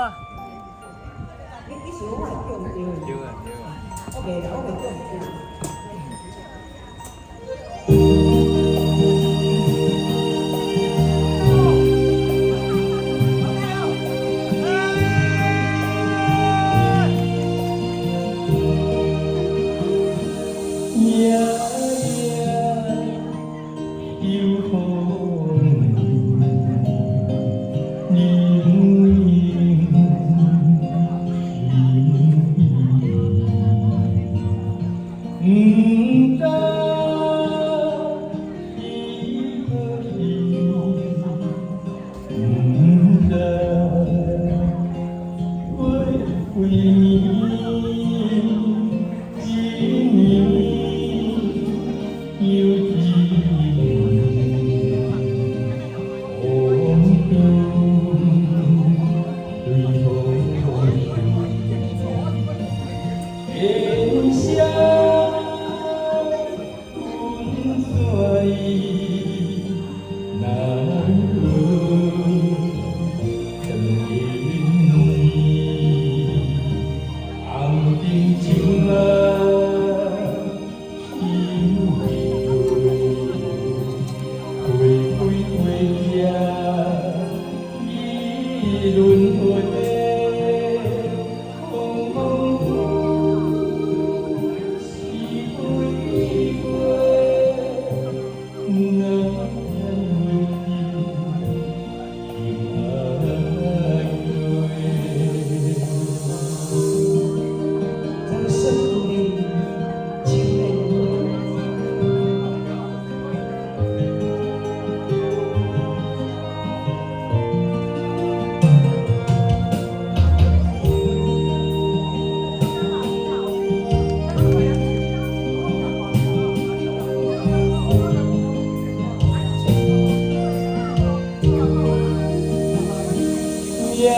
啊。你想我會叫毋對？對啊對啊。我袂啦，我袂叫毋對。夜夜有風，冷冷毋知是何時，毋知過幾年，一年又一年，風雨隨風去，煙消雲散，難過當因為紅燈酒啊，心會花開花謝，已輪迴風風雨是幾回，難為情愛對。咱孫杜林青年歌。夜